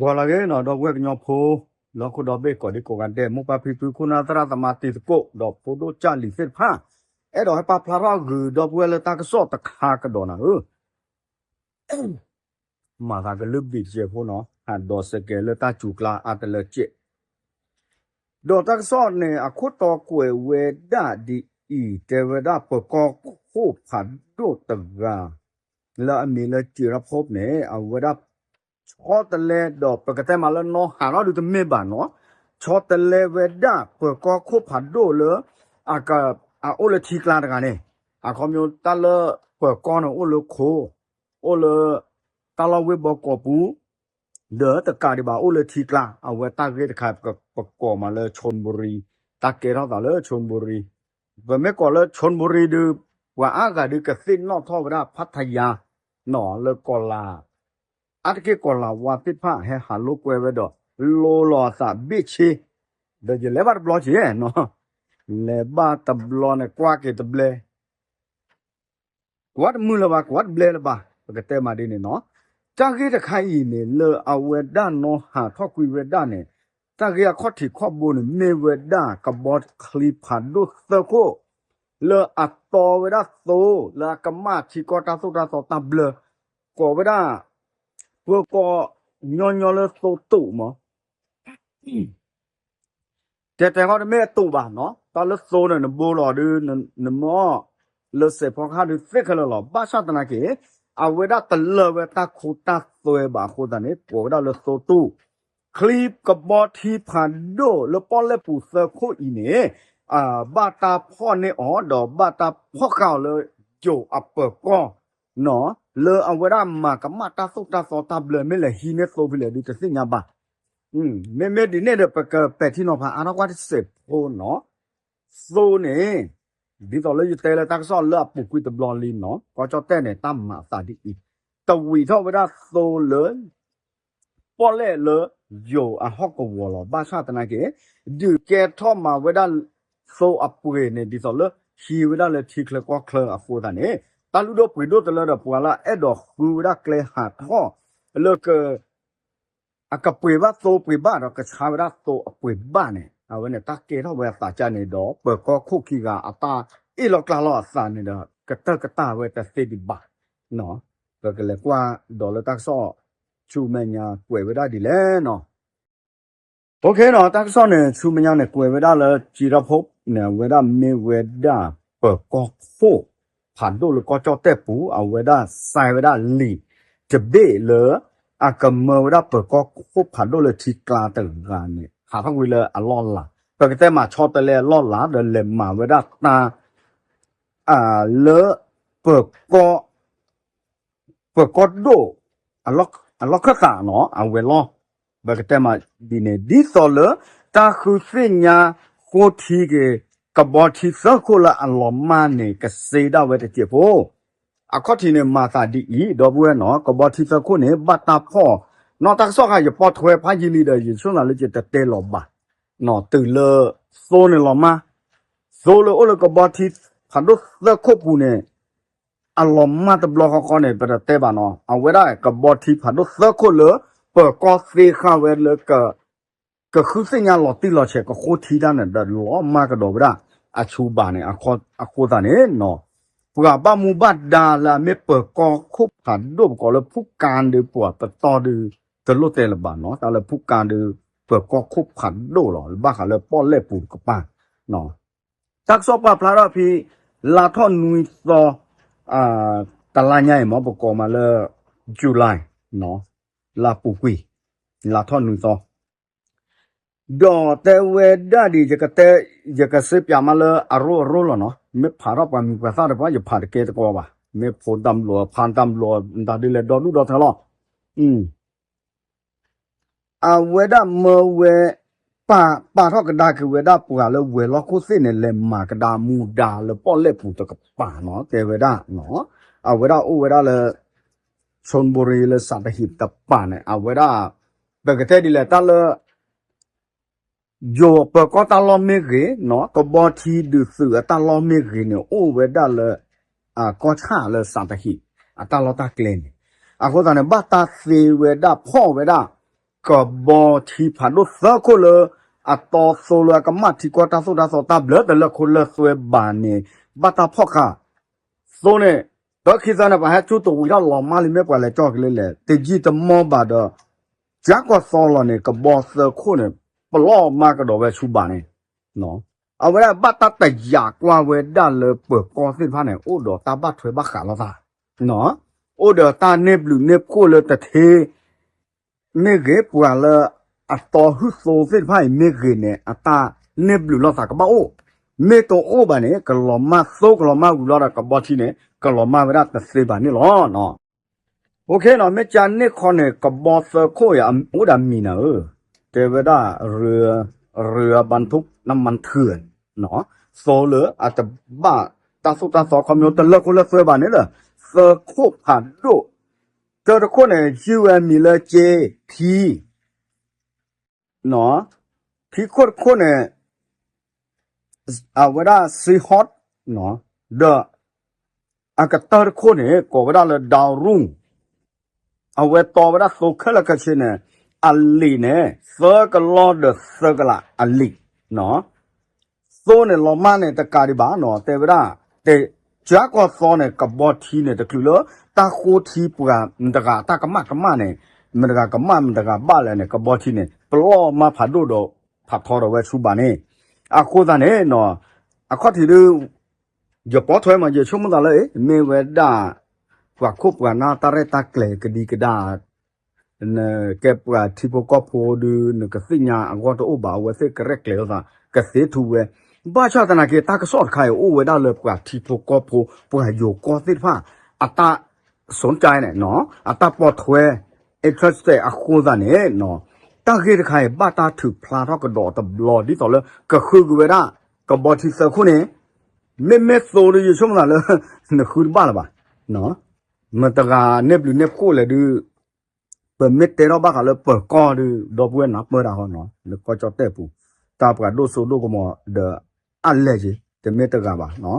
ဂီၤလၢအဂ့ၤနီၤ ဒီပုၢ်ဝဲၢ်ကညီဖိ လၢဟီၣ်ခိၣ်ဒီဘ့ၣ် ကိးဒံကိးဂၤဒဲး မိၢ်ပၢ်ဖံဖု ခိၣ်နၢ်သရၣ်သမါတံၤသကိး ဒီးဖိဒိၣ်ကၢ်လံၤသ့ၣ်တဖၣ် အဲၣ်ဒိးဟဲပာ်ဖျါထီၣ်ဂုာ် ဒီပုၢ်ဝဲၢ်လၢတၢ်ကစီၣ်တခါကဒီးနၤဧၢ မၤသးကလုၢ်ဘံၣ်တစဲးဖိနီၤ ဟးဒိးစဲးကဲးလၢတၢ်စူၤကျါအါတလၢကဲး ဒီးတၢ်ကစီၣ်န့ၣ် အခိၣ်တီကွဲးဝဲဒၣ်ဒ်အံၤ တဲဝဲဒၣ်ပၢၤကီၢ်ခိၣ်ဖးဒိၣ်တဂၤ လၢအမံၤလၢစံးရဖီန့ၣ် အဝဲဒၣ် ဆီတလဲဒီး ပကတဲမးလၢနီၢ်ဟးထီၣ်ဒုးတမ့ၢ်ဘၣ်နီၤ, ဆီတလဲဝဲဒၣ်ပၢၤကီၢ်ခိၣ်ဖးဒိၣ်လၢ အအိၣ်လၢထံကျါတဂၤန့ၣ်, အခီပညီတၢ်လၢပၢၤကီၢ်န့ၣ်အိၣ်လၢခိ, အိၣ်လၢ တၢ်လီၢ်ဝ့ၢ်ဘီကီးပူၤ ဒီးတကးဒံးဘၣ်အိၣ်လၢထံကျါ အဝဲတၢ်ဂ့ၢ်တခါ ပကိးမးလၢ Chonburi တၢ်ကဲထီၣ်သးလၢ Chonburi, ပမ့ၢ်ကိးလၢ Chonburi ဒုး ပှၤအါဂၤဒုးကသ့ၣ်နီၣ်ထီၣ်ဝဲဒၣ် ဖးထယါ နီၤ လၢကီၤလၤ အါတက့ၢ်ကီၤလၤဝါသ့ၣ်တဖၣ်ဟဲဟးလိာ်ကွဲဝဲဒီး လိၤလီၤအသးဘ့ၣ်ဆ့, ဒီးယလဲၤဘၣ်တဘျီက့ၤနီၤ, လဲၤဘၣ်တဘျီန့ၣ် ကွၢ်က့ၤတဘျဲ ကွၢ်တမုာ်လၢၤဘၣ် ကွၢ်တဘျဲလၢၤဘၣ် ပကတဲမးဒ်န့ၣ်နီၤ, တၢ်ဂ့ၢ်တခါအံၤန့ၣ် လၢအဝဲဒၣ်နီၢ်ဟးထီၣ်ကွံာ်ဝဲဒၣ်န့ၣ်, တၢ်ဂ့ၢ်အခီၣ်ထံးခီၣ်ဘိန့ၣ် မ့ၢ်ဝဲဒၣ်ကဘီချံဖးဒိၣ်သၢခိၣ် လၢအတီဝဲဒၣ်သိ လၢအကမၣ်ထံကီၢ်တၢ်သိၣ်တၢ်သီတၢ်ဘျၢ, ကိးဝဲဒၣ် ပၢၤကီၢ်ညီညီလၢသိတူးမး တဲတဲဃီတမ့ၢ်အတူးဘၣ်နီၤ, တၢ်လၢသိန့ၣ် နဘိလီၤဒုး နမၢအီၤ လၢစဲးဖီကဟၣ်ဒုးသ့ၣ်ခဲလၢာ်လီၤ. ဘၣ်ဆၣ်သနာ်က့ အဝဲဒၣ်တလၢာ်ဝဲတၢ်ခိတၢ်သွဲဘၣ်အဃိသတးန့ၣ် ကိးဝဲဒၣ်လၢသိတူး, ချံကဘီထံဖးဒိၣ်လၢပီၣ်လဲၣ်ပူၤသၢခိၣ်အံၤန့ၣ် ဘၣ်တၢ်ဖီၣ်န့ၢ်အီၤ ဒီးဘၣ်တၢ်ဖီၣ်ဃာ်အီၤလၢယိၤအပၢၤကီၢ် လၢအဝဲဒၣ်မၤကမၣ်တၢ်သိၣ်တၢ်သီတၢ်ဘျၢမ့ၢ်လဲၤဟံးန့ၢ်သိဖဲလဲၣ်ဒုးတသ့ၣ်ညါဘၣ်. မ့မ့ၢ်ဒ်န့ၣ်ဒီး ပကပဲာ်ထံနီၤဖးအါထီၣ်ကွၢ်တစဲးဖိနီၤ, သိန့ၣ် ဒ်သိးလၢယတဲလၢတၢ်ကစီၣ်လၢအပူၤကွံာ်တဘျီလံနီၤ, ကီၢ်ကၠီၣ်တဲၣ်န့ၣ် တၢ်မၤအသးဒ်အံၤ, တဝံးထီၣ်ဝဲဒၣ်သိလၢ ပီၣ်လဲၣ်လၢယိၤအဟီၣ်ကဝီၤလီၤ. ဘၣ်ဆၣ်သနာ်က့ ဒုးကဲထီၣ်မၤဝဲဒၣ်သိအပှ့ၤန့ၣ် ဒ်သိးလၢဟံးဝဲဒၣ်လၢထံချၢကီၢ်ချၢအဃိသတးန့ၣ် တၢ်လုၢ်ဒိၣ်ပှ့ၤဒိၣ်တလၢဒီး ပှၤလၢအအဲၣ်ဒိးဃုဝဲဒၣ်ကျဲဟးထီၣ်လၢ အကပှ့ၤဘၣ်သိပှ့ၤဘၣ်ဒီး ကဆါဝဲဒၣ်သိအပှ့ၤဘၣ်န့ၣ် အဝဲန့ၣ်တၢ်ကဲထီၣ်ဝဲအသးကါန့ၣ်ဒီး ပၢၤကီၢ်ခိၣ်ခံဂၤအတၢ်အ့ၣ်လိာ်ကျါလိာ်အသးန့ၣ်ဒီး ကတၢၢ်ကတၢၢ်ဝဲတသ့ဒံးဘၣ်. ပကလဲၤကွၢ်ဒီးလၢတၢ်ကစီၣ် ဆူမဲာ်ညါကွဲးဝဲဒၣ်ဒ်လဲၣ်နီၤ. အိၣ်ခ့နီၤ တၢ်ကစီၣ်န့ၣ် ဆူမဲာ်ညါန့ၣ် ကွဲးဝဲဒၣ်လၢ ကံထီၣ်ဖိ န့ၣ် အဝဲဒၣ်မ့ၢ်ဝဲဒၣ် ပၢၤကီၢ်ခိၣ်ဖးဒိၣ်လၢကီၢ်ကၠီၣ်တဲၣ်ပူၤ အဝဲဒၣ်စဲးဝဲဒၣ်လံာ်တဘ့ၣ်လၢ အကမၢဝဲဒၣ်ပၢၤကီၢ်ခိၣ်ဖးဒိၣ်လၢထံကျါတဂၤန့ၣ် ဟးထီၣ်ကွံာ်လၢအလီၢ်လၤ ပကတဲမးဆီတလဲအလီၢ်လၤ ဒီးလဲၤမၤဝဲဒၣ်တၢ် လၢ ပၢၤကီၢ် ပၢၤကီၢ်ဒိၣ် အလီၢ်ခၢၣ်သးနီၤ အဝဲၤလီၢ် ပကတဲမးဒ်န့ၣ် ဒ်သိးလၢ တၢ်ဃုသ့ၣ်ညါဃိထံက့ၤ ကဘီထံသၢခိၣ်လၢအလီၤမၢ်န့ၣ် ကစ့ဒၣ်ဝဲတစဲးဖိ အခီၣ်ထံးန့ၣ် မၤသးဒ်အံၤ ဒီပုၢ်ဝဲၢ်နီၤ ကဘီထံသၢခိၣ်န့ၣ် ဘၣ်တၢ်ဖီၣ် နီၢ်တၢ်ကစီၣ်ဃါ ယပိာ်ထွဲဖးယံာ်လံဒီး ယဆိမိၣ်လၢယတတဲလီၤဘၣ် တုၤလၢ သိန့ၣ်လီၤမၢ် သိလၢအိၣ်လၢကဘီထံဖးဒိၣ်သၢခိၣ်ပူၤန့ၣ် အလီၤမၢ်တဘျီဃီဃီန့ၣ် ပတတဲဘၣ်နီၤ အဝဲဒၣ်ကဘီထံဖးဒိၣ်သၢခိၣ်လၢ ပၢၤကီၢ်သ့ဃာ်ဝဲလၢ ကဃုသ့ၣ်ညါလီၤတံၢ်လီၤဆဲး ကဃိထံတၢ်န့ၣ်ဒီး လီၤမၢ်ကဒီးဝဲဒၣ် အဆူဘၣ်န့ၣ် အဃိသတးန့ၣ်နီၤ ပှၤဘၣ်မူဘၣ်ဒါလၢအမ့ၢ်ပၢၤကီၢ်ခိၣ်ဖးဒိၣ် ပကိးလၢဖူကါဒုး ပှၤပတီၢ်ဒုး တလိၣ်တဲလၢၤဘၣ်နီၤ တၢ်လၢဖူကါဒုး ပၢၤကီၢ်ခိၣ်ဖးဒိၣ်လီၤ ဘၣ်ဃးလၢပီၣ်လဲၣ်ပူၤတကပၤ တၢ်ကစီၣ်ပာ်ဖျါထီၣ်ဖဲ လါထီၣ်နွံသီ တလါညါအံၤမ့ၢ် ပကိးမးလၢ July လါပူၤကွံာ် လါထီၣ်နွံသီ ဒီးတဲဝဲဒၣ်ဒ် ယကတဲ ယကစ့ပၠးမးလၢအရိအရိလီၤနီၤ မ့ၢ်ဖးထီၣ်ပှၤမံၤပှၤသၣ်တဖၣ် ယဖးတကဲတကီးဘၣ် မ့ၢ်ဖိတၢ်ဘျီ ဖးတၢ်ဘျီ တၢ်ဒ်လဲၣ်ဒီဒူၣ်ဒီထၢလီၤ အဝဲဒၣ်မၢဝဲ ပာ် ပာ်ထီၣ်ကဒါက့ၤဝဲဒၣ်ပှၤလၢဝဲၤလီၢ်ခိၣ်သ့ၣ်န့ၣ် လဲၤမၤကဒါမူဒါလၢပီၣ်လဲၣ်ပူၤတကပၤနီၤ တဲဝဲဒၣ် အဝဲဒၣ်အိၣ်ဝဲဒၣ်လၢ Chonburi လၢ စးတဟံး တပၤန့ၣ် အဝဲဒၣ် ပကတဲဒ်လဲၣ်တၢ်လၢ ယိၤပၢၤကီၢ်တၢ်လီၢ်မ့ၢ်ဂ့ၤနီၤ ကဘီထံဒုးသုးအတၢ်လီၢ်မ့ၢ်ဂ့ၤန့ၣ် အိၣ်ဝဲဒၣ်လၢ ကီၢ်ဆၣ်လၢ စးတဟံး အတၢ်လီၢ်တၢ်ကျဲန့ၣ် အဃိသတးန့ၣ် ဘၣ်တၢ်သ့ဝဲဒၣ်ဖီၣ်ဝဲဒၣ် ကဘီထံဖးဒိၣ်သၢခိၣ်လၢ အတီသိလၢအကမၣ်ထံကီၢ်တၢ်သိၣ်တၢ်သီတၢ်ဘျၢတလၢခိလၢသွဲဘၣ်န့ၣ် ဘၣ်တၢ်ဖီၣ်ဃာ် သိန့ၣ် တၢ်ခံသၢန့ၣ် ပှၤဟဲကၠူတဝံၤထီၣ်လီၤမၢ်လံ မ့ၢ်ပှၤလဲၤကၠီၣ်က့ၤလၢလဲၣ် တယံာ်တမီၢ်ဘၣ်ဒီး ကၠါကီၢ်သီလီၤန့ၣ် ကဘီသၢခိၣ်န့ၣ် ပလီၢ်မၢ်ကဒီးဝဲဆူဘၣ်န့ၣ် အဝဲဒၣ်ဘၣ်တၢ်တယာ်ကွၢ်ဝဲဒၣ်လၢပၢၤကီၢ်သ့ၣ်တဖၣ်န့ၣ် အိၣ်ဒီးတၢ်ဘၣ်ထွဲဘၣ်ဃးလိာ်သး အိၣ်ဒီးတၢ်န့ၢ်ဘျုးန့ၢ်ဖှိၣ်လၢတထ့ မ့ၢ်ဂ့ၤ ပှၤလၢအတီဟုၣ်သိသ့ၣ်တဖၣ်အံၤမ့ၢ်ဂ့ၤန့ၣ် အတၢ်န့ၢ်ဘျုးလိာ်သးကဘၣ်အိၣ်, မ့ၢ်တအိၣ်ဘၣ်န့ၣ် ကလီၤမၢ်သိကလီၤမၢ်ဝံၤလီၤဒီးကဘီထံန့ၣ် ကလီၤမၢ်ဝဲဒၣ်တသ့ဘၣ်န့ၣ်လီၤ. အိၣ်ခ့နီၤ မ့ၢ်ကၠါန့ၢ်ခီန့ၣ် ကဘီသၢခိၣ်အံၤ အိၣ်ဒၣ်မံၤနၤဧၢ, တဲဝဲဒၣ် ရ ရ ဘၣ်ထူၣ် နမၣ်ထူၣ် သိလၢအတဘၣ်တၢ်သိၣ်တၢ်သီခီမ့ၢ်တလၢခိလၢသွဲဘၣ်န့ၣ်လၢ သၢခိၣ်ဖးဒိၣ် တၢတခိၣ်န့ၣ် ယုၢ်ဝဲမံၤလၢက့ ထံ ခံခိၣ်တခိၣ်န့ၣ် အဝဲဒၣ် Seahawk ဒီး အကတၢၢ်တခိၣ်န့ၣ် ကိးဝဲဒၣ်လၢ Dowrung အဝဲတီဝဲဒၣ်သိခဲလၢာ်ခဲဆ့န့ၣ် အလံာ်န့ၣ် သၢကလီဒီးသၢကလးအလံာ် သိန့ၣ်လီၤမၢ်န့ၣ်တကးဒံးဘၣ်နီၤ တဲဝဲဒၣ် တဲ ကၠါကီၢ်သီန့ၣ် ကဘီထံန့ၣ် တချုးလၢ တၢ်ဃိထံပှၤမတဂၤတၢ်ကမၣ်ကမၣ်န့ၣ် မတဂၤကမၣ်မတဂၤဘၣ်လဲၣ်န့ၣ် ကဘီထံန့ၣ် ပလီၢ်မၢ်ဖးဒိၣ်ဒီး ဖးထီဒီးဝဲဆူဘၣ်န့ၣ် အဃိသတးန့ၣ်နီၤ အခီၣ်ထံးဒုး ယပိာ်ထွဲမး ယဆိကမိၣ်သးလၢ မ့ၢ်ဝဲဒၣ် ပှၤခိၣ်ပှၤနၢ်တၢ်ရဲၣ်တၢ်ကျဲၤကဒံကဒါ နကဲပှၤထံဖိကီၢ်ဖိဒုး နကသ့ၣ်ညါအဂီၢ်တအိၣ်ဘၣ် အဝဲသ့ၣ်ကရဲၣ်ကျဲၤလိာ်သး ကသ့ထူဝဲ ဘၣ်ဆၣ်သနာ်က့ တၢ်ကစီၣ်တခါအံၤ အိၣ်ဝဲဒၣ်လၢပှၤထံဖိကီၢ်ဖိ ပှၤယိၤကီၢ်သ့ၣ်တဖၣ် အတၢ် စူၣ်ကၠဲန့ၣ် အတၢ်ပိာ်ထွဲ interested အဃိသတးန့ၣ် တၢ်ဂ့ၢ်တခါအံၤ ဘၣ်တၢ်ထုးဖျါထီၣ်ကဒီးတဘျီ ဒ်သိးလၢကဃုက့ၤဝဲဒၣ် ကဘီထံသၢခိၣ်န့ၣ် မ့မ့ၢ်သိးဒီး ယဆိကမိၣ်သးလၢ နဃုတဘၣ်လၢၤဘၣ် မတဂၤန့ၢ်ဘျုးန့ၢ်ဖှိၣ်လဲၣ်ဒုး ပမ့ၢ်တဲထီၣ်ဘၣ်ဃးလၢပၢၤကီၢ်ဒုး ဒီပုၢ်ဝဲၢ်နၢ်ပၢၢ်တၢ်ဃီနီၤ လၢကီၢ်ကၠီၣ်တဲၣ်ပူၤ တၢ်ပှၤဒိၣ်စိဒိၣ်ကမီၤဒီး အလဲၣ်က့ၤ တမ့ၢ်တဂၤဘၣ်နီၤ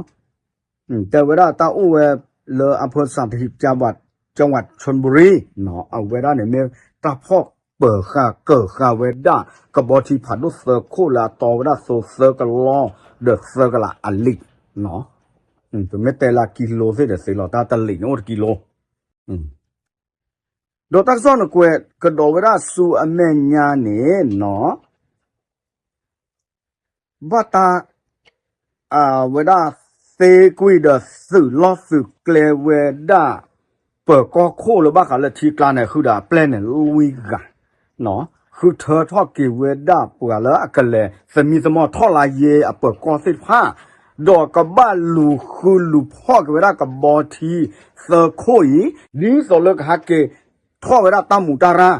တဲဝဲဒၣ်တၢ်အိၣ်ဝဲလၢ อำเภอสัตหีบ จังหวัดชลบุรี အဝဲဒၣ်န့ၣ်မ့ၢ်တၢ်ဖီၣ် ပၢၤဃာ်ကၢၤဃာ်ဝဲဒၣ် ကဘီထံဖးဒိၣ်သၢခိၣ်လၢအတီဝဲဒၣ်သိသၢကလီ ဒီးသၢကလးအလံာ် ပမ့ၢ်တဲလၢကံလိသ့ၣ်ဒီးသ့လီၤ တၢ်တလံာ်န့ၣ်အိၣ်တကံလိ ဒီးတၢ်ကစီၣ်န့ၣ်ကွဲးကဒီးဝဲဒၣ်ဆူအမဲာ်ညါန့ၣ်နီၤ ဘၣ်တၢ် အဝဲဒၣ်သ့ကွံာ်ဒီးသုးလီၢ်သုးကျဲဝဲဒၣ် ပၢၤကီၢ်ခိၣ်လၢဘၣ်ဃးလၢထံကျါန့ၣ် ဃုာ်ဒီးအပျဲၢ်န့ၣ်လွံၢ်ဂၤ ဃုထၢထီၣ်က့ၤဝဲဒၣ်ပှၤလၢအကလဲၤသမံသမိးထီၣ်လါယ့အပၢၤကီၢ်သ့ၣ်တဖၣ် ဒီးကဘၣ်လူၤဃုလူၤဖီၣ်က့ၤဝဲဒၣ်ကဘီထံသၢခိၣ်အံၤ ဒ်သိးလၢကဟဲက့ၤထီၣ်ဝဲဒၣ်တၢ်မူးတၢ်ရၢ်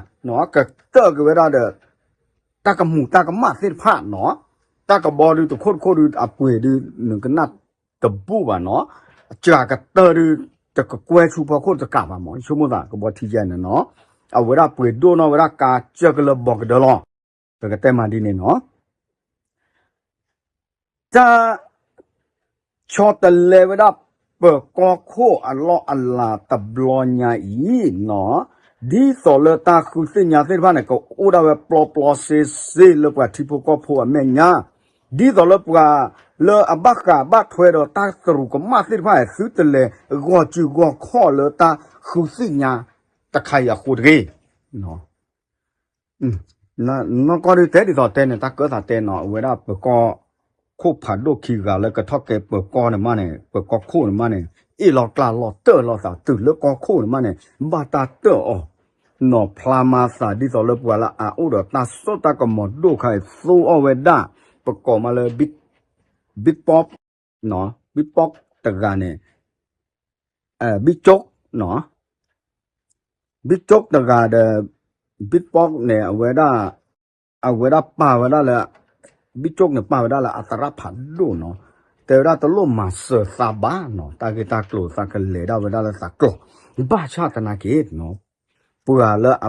ကတၢၢ်က့ၤဝဲဒၣ်ဒီး တၢ်ကမူးတၢ်ကမၣ်သ့ၣ်တဖၣ်နီၤ တၢ်ကဘီဒုးတခိၣ်တခိၣ်ဒုးအပှ့ၤဒုး နကနၣ်တဘူၣ်ဘၣ်နီၤ အစှၤကတၢၢ်ဒုး တကကွဲဆူဖီခိၣ်တကးဘၣ်မး ဆိကမိၣ်သးကဘီထံယဲန့ၣ်နီၤ အဝဲဒၣ်ပှ့ၤဒိၣ်နီၣ်ဝဲဒၣ်ကါကၢၢ်ကလၢဘီကဒၢလီၤ ပကတဲမးဒ်န့ၣ်နီၤ တၢ် ဆီတလဲဝဲဒၣ်ပၢၤကီၢ်ခိၣ်အလီၢ်အလၤတဘျီညါအံၤနီၤ ဒ်သိးလၢတၢ်ဃုသ့ၣ်ညါသ့ၣ်တဖၣ်န့ၣ် ကအိၣ်ဒၣ်ဝဲပျီပျီစ့စ့လၢပှၤထံဖိကီၢ်ဖိအမဲာ်ညါ ဒ်သိးလၢပှၤလၢအဘၣ်ဃးဘၣ်ထွဲဒီးတၢ်သရူးကမၣ်သ့ၣ်တဖၣ် သုတလဲၤဂီၤစုၤဂီၤခီၣ်လၢတၢ်ဃုသ့ၣ်ညါတခါအံၤအဃိတဂ့ၤ နီၢ်ကီၢ်ဒုးတဲဒ်သိးတဲန့ၣ် တၢ်ကၢသးတဲနီၤ အဝဲဒၣ်ပၢၤကီၢ်ခိၣ်ဖးဒိၣ်ခံဂၤလၢကထီၣ်ကဲပၢၤကီၢ်န့ၣ်မးန့ၣ် ပၢၤကီၢ်ခိၣ်န့ၣ်မးန့ၣ် အ့ၣ်လီၤကျါလီၤတၢၢ်လီၤသးတုၤလၢကီၢ်ခိၣ်န့ၣ်မးန့ၣ် ဘၣ်တၢ်တၢၢ်အီၤ နီၤဖျါမၤသးဒ်သိးလၢပှၤလၢအအိၣ်ဒီးတၢ်စိတၢ်ကမီၤဒိၣ်ခါအံၤ သိအီၤဝဲဒၣ် ပကိးမးလၢ Big Boss နီၤ Big Boss တဂၤန့ၣ် Big Boss နီၤ Big Boss တဂၤဒီး Big Boss န့ၣ် အဝဲဒၣ် အဝဲဒၣ်ပာ်ဝဲဒၣ်လၢ Big Boss န့ၣ် ပာ်ဝဲဒၣ်လၢအသရၣ်ဖးဒိၣ်နီၤ တဲဝဲဒၣ်တလိၣ်မၤစၢၤသးဘၣ်နီၤ တၢ်ဂ့ၢ်တၢ်ကျိၤသးကလဲၤဒၣ်ဝဲဒၣ်လၢသးကျိၤ ဘၣ်ဆၣ်သနာ်က့နီၤ ပှၤလၢအ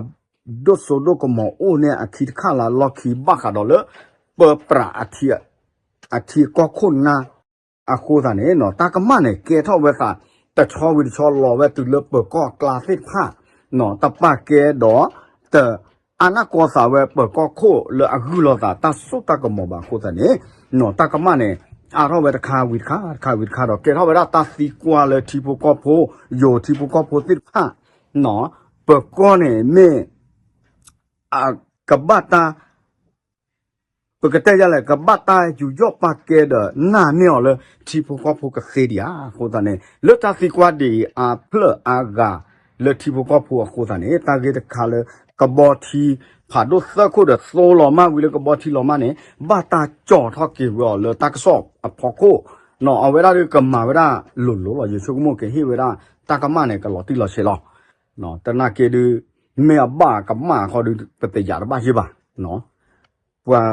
ဒိၣ်စိဒိၣ်ကမီၤအိၣ်န့ၣ်အခံတခါလၢအလီၢ်ခံဘၣ်ဃးဒီးလၢ ပၢပြး အထံအကီၢ်ခိၣ်နၢ် အဃိသတးန့ၣ်နီၤ တၢ်ကမၣ်န့ၣ် ကဲထီၣ်ဝဲသး တဆီဝံၤတဆီလီၤဝဲတုၤလၢပၢၤကီၢ်အကျါသ့ၣ်တဖၣ် နီၤ တပာ်ကဲဒီး တ အ အနၢ်ကီသးဝဲပၢၤကီၢ်ခိၣ်လၢအဂုာ်လိာ်သးတၢ်စိတၢ်ကမီၤဘၣ်အဃိသတးန့ၣ်, တၢ်ကမၣ်န့ၣ် အါထီၣ်ဝဲတခါဝံၤတခါ တခါဝံၤတခါဒီး ကဲထီၣ်ဝဲဒၣ်တၢ်သံကွၢ်လၢထံဖိကီၢ်ဖိ, ယိၤထံဖိကီၢ်ဖိသ့ၣ်တဖၣ်, ပၢၤကီၢ်န့ၣ်မ့ၢ် ကဘၣ်တၢ် ပကတဲယလဲၣ် ကဘၣ်တၢ်ယူးယီၣ်ပာ်ကဲဒီးနာ်န့ၢ်အီၤလၢထံဖိကီၢ်ဖိကသ့ဒံးဧါ. အဃိသတးန့ၣ် လၢတၢ်သံကွၢ်ဒ်အံၤအါဖျၢၣ်အါဂၤလၢထံဖိကီၢ်ဖိအဃိသတးန့ၣ် တၢ်ဂ့ၢ်တခါလၢ ကဘီထံဖးဒိၣ်သၢခိၣ်ဒီးသိလီၤမၢ်ဝံၤလၢကဘီထံလီၤမၢ်န့ၣ် ဘၣ်တၢ်ကၠီၣ်ထီၣ်က့ၤဝဲအီၤလၢတၢ်ကစီၣ်အဖီခိၣ်, အဝဲဒၣ်ဒုးကမၤဝဲဒၣ်လိၤလိၤလီၤ. ယဆိကမိၣ်ကဟ့ၣ်ဝဲဒၣ်တၢ်ကမၣ်န့ၣ် ကလီၤတံၢ်လီၤဆဲးလီၤ. သနာ်က့ဒုး မ့ၢ်အဘၣ်ကမၣ်အခီဒုး ပတယာ်တဘၣ်ယ့ၢ်ဘၣ်. ပှၤ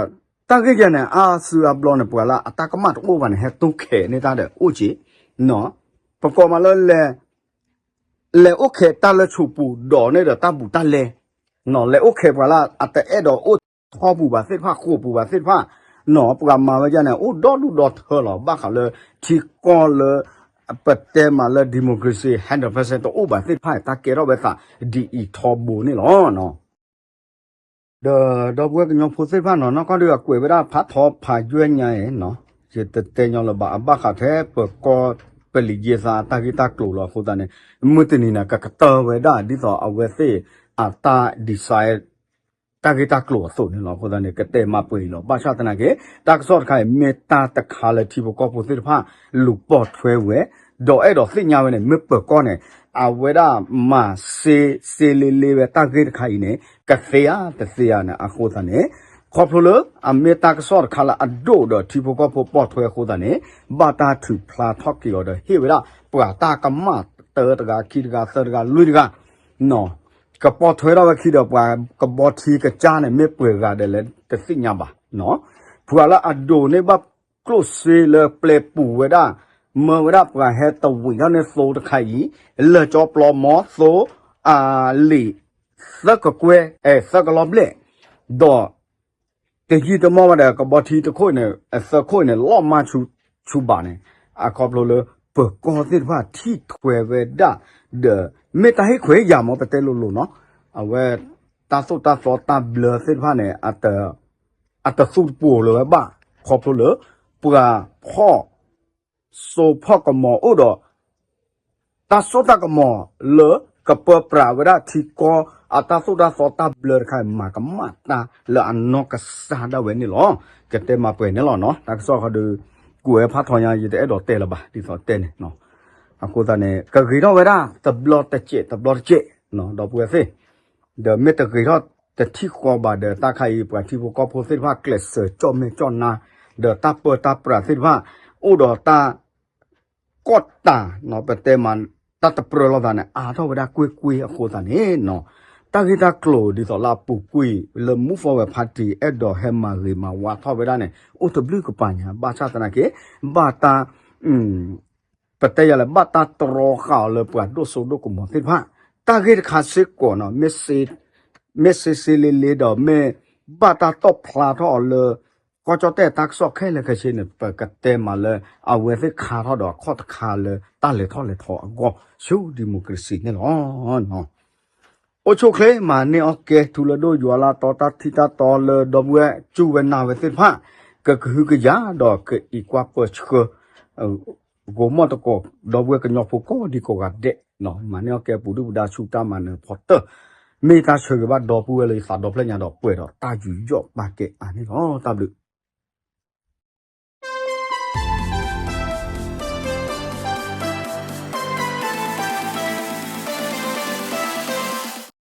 တၢ်ဂ့ၢ်ယဲန့ၣ် အါစုအါဘျီန့ၣ် ပှၤလၢအတၢ်ကမၣ်တအိၣ်ဘၣ်န့ၣ် ဟဲတိခဲးန့ၢ်တၢ်ဒီးအိၣ်က့ၤ, ပကိးမးလၢ လဲၤအိၣ်ခဲးတၢ်လၢဆိးပူၤဒီးန့ၣ်ဒီးတၢ်ဘူးတၢ်လဲ, လဲၤအိၣ်ခဲးပှၤလၢအတအဲၣ်ဒိးအိၣ်ထီပူၤဘၣ်သ့ၣ်တဖၣ် ဃိာ်ပူၤဘၣ်သ့ၣ်တဖၣ်, ပှၤမၤဝဲယဲန့ၣ် အိၣ်ဒီဒူၣ်ဒီထၢလီၤ. ဘၣ်ဃးလၢထံကီၢ်လၢ ပတဲမးလၢ democracy hundred percent တအိၣ်ဘၣ်သ့ၣ်တဖၣ် တၢ်ကဲထီၣ်ဝဲသးဒ်အံၤထီဘိန့ၣ်လီၤ. ဒီးဒီပုၢ်ဝဲၢ်ကညီဖိသ့ၣ်တဖၣ်နီၤ နီၢ်ကီၢ်ဒုးအကွဲးဝဲဒၣ်ဖးထီဖးယွဲၢ်ညါအံၤ, ယတတဲညီလၢၤဘၣ် အဘၣ်ဃးထဲပၢၤကီၢ်ပလံၤယ့သးအတၢ်ဂ့ၢ်တၢ်ကျိၤလီၤ. အဃိသတးန့ၣ် မုၢ်တနံၤန့ၣ် ကကတၢၢ်ဝဲဒၣ်ဒ်သိးအဝဲသ့ၣ်အတၢ် decide တၢ်ဂ့ၢ်တၢ်ကျိၤအသိးန့ၣ်လီၤ. အဃိသတးန့ၣ် ကတဲမးပှဲၤအံၤလီၤ. ဘၣ်ဆၣ်သနာ်က့ တၢ်ကစီၣ်တခါအံၤ မ့ၢ်တၢ်တခါလၢထံဖိကီၢ်ဖိသ့ၣ်တဖၣ် လူၤပိာ်ထွဲဝဲ, ဒီးအဲၣ်ဒိးသ့ၣ်ညါဝဲန့ၣ် မ့ၢ်ပၢၤကီၢ်န့ၣ် အဝဲဒၣ်မၤစ့စ့လ့လ့ဝဲတၢ်ဂ့ၢ်တခါအံၤန့ၣ် ကသ့ဧါတသ့ဧါန့ၣ် အဃိသတးန့ၣ် ခီဖျိလၢအမ့ၢ်တၢ်ကစီၣ်တခါလၢအဒိၣ်ဒီးထံဖိကီၢ်ဖိပိာ်ထွဲအဃိသတးန့ၣ် ဘၣ်တၢ်ထုးဖျါထီၣ်က့ၤအီၤဒီးဟ့ၣ်ဝဲဒၣ်ပှၤတၢ်ကမၣ်တၢတဂၤခံတဂၤသၢတဂၤလွံၢ်တဂၤ ကပိာ်ထွဲထီၣ်ဝဲခံဒီးပှၤကဘီထံကစၢ်န့ၣ် မ့ၢ်ပှဲၤဂၤဒဲးလဲၣ်တသ့ၣ်ညါဘၣ်. ပှၤလၢအဒိးန့ၢ်ဘၣ်ကျိၣ်စ့လၢပျဲပူၤဝဲဒၣ် မၢဝဲဒၣ်ပှၤဟဲတဝံးထီၣ်န့ၢ်သိတခါအံၤ လၢာ်ကၠီပျီမီသိ အလံာ် သၢကကွဲၢ် အဲ သၢကလီၤဘျဲၣ် ဒီး တယံာ်တမီၢ်ဘၣ်ဒီး ကဘီထံတခိၣ်န့ၣ် သၢခိၣ်န့ၣ် လီၤမၢ်ဆူဘၣ်န့ၣ် အခီဖျိလၢ ပၢၤကီၢ်သ့ၣ်တဖၣ်ထံၣ်ထွဲဝဲဒၣ် ဒီး မ့ၢ်တၢ်ဟ့ၣ်ခွဲးယာ်မ့ၢ်ပတဲလိၤလိၤနီၤ အဝဲ တၢ်သိၣ်တၢ်သီတၢ်ဘျၢသ့ၣ်တဖၣ်န့ၣ် အတသူၣ်တပူၤလၢၤဝဲဘၣ် ခီဖျိလၢ ပှၤဖီၣ်စိဖီၣ်ကမီၤအိၣ်ဒီး တၢ်စိတၢ်ကမီၤလၢကပၢပြးဝဲဒၣ်ထံကီၢ်အတၢ်သိၣ်တၢ်သီတၢ်ဘျၢတခါအံၤ မၤကမၣ်တၢ်လၢအနီၢ်ကစၢ်ဒၣ်ဝဲန့ၣ်လီၤ. ကတဲမးပှဲၤန့ၣ်လီၤနီၤ တၢ်ကစီၣ်ခီဒုး ကွဲးဖးထီညါ ယတအဲၣ်ဒိးတဲလၢၤဘၣ် ဒ်သိးတဲန့ၣ် အဃိသတးန့ၣ် ကဂ့ၤထီၣ်ဝဲဒၣ်တဘျီတစဲးတဘျီတစဲး ဒီပုၢ်ဝဲၢ်သ့ၣ် ဒီးမ့ၢ်တဂ့ၤထီၣ်တထံၣ်ဃီဘၣ်ဒီး တၢ်ခါအံၤ ပှၤထံဖိကီၢ်ဖိသ့ၣ်တဖၣ် ကျဲးစၢးကၠီၣ်မဲာ်ကၠီၣ်နါ ဒီးတၢ်ပၢတၢ်ပြးသ့ၣ်တဖၣ် အိၣ်ဒီးတၢ် ကီၢ်တၢ် ပတဲမး တၢ်တပြၢလိာ်သးန့ၣ် အါထီၣ်ဝဲဒၣ်ကွ့ၢ်ကွ့ၢ်အဃိသတးန့ၣ် တၢ်ဂ့ၢ်တၢ်ကျိၤဒ်သိးလၢအပူၤကွံာ်လၢ Move Forward Party အဲၣ်ဒိးဟဲမၤဂ့ၤမၤဝါထီၣ်ဝဲဒၣ်န့ၣ် အိၣ်တဘျုးကပၤညါ ဘၣ်ဆၣ်သနာ်က့ ဘၣ်တၢ် ပတဲယၤလၢ ဘၣ်တၢ်တြီဃာ်အီၤလၢပှၤဒိၣ်စိဒိၣ်ကမီၤသ့ၣ်တဖၣ် တၢ်ဂ့ၢ်တခါစ့ၢ်ကီးနီၤ မ့ၢ်စ့စ့လ့လ့ဒီး မ့ၢ်ဘၣ်တၢ်တီၣ်ဖျါထီၣ်အီၤလၢ ကီၢ်ကၠီၣ်တဲၣ်တၢ်ကစီၣ်ခဲလၢာ်ခဲဆ့န့ၣ် ပကတဲမးလၢ အဝဲသ့ၣ်ခါထီၣ်ဒီးအခီၣ်တခါလၢတၢ်လဲၤထီၣ်လဲၤထီအဂီၢ် ဆူ democracy န့ၣ်လီၤ. အိၣ်ဆူၣ်ချ့မၤန့ၢ်အီၣ်ကဲ ထူလၢဒိၣ်ယွၤလၢတီ တၢ်ထံၣ်တၢ်တီလၢဒီပုၢ်ဝဲၢ် စူၢ်ဝဲနာ်ဝဲသ့ၣ်တဖၣ် ကကဟုကယာ်ဒီးကအံးကွၢ်ပၢဆှၢ ကိးမီၢ်တကိး ဒီပုၢ်ဝဲၢ်ကညီဖိကိးဒံကိးဂၤဒဲး မၤန့ၢ်အီၣ်ကဲပူၤဒုၣ်ပူၤဒါဆူတၢ်မၤနၢၤဖီတၢၢ် မ့ၢ်တၢ်ဆၢဂ့ၤဘၣ်ဒီပုၢ်ဝဲၢ်လၢယသးဒီဖျၢၣ်ညါဒီးပှဲၤဒီးတၢ်ယူးယီၣ်ပာ်ကဲအါန့ၣ်လီၤ. တၢ်ဘျုး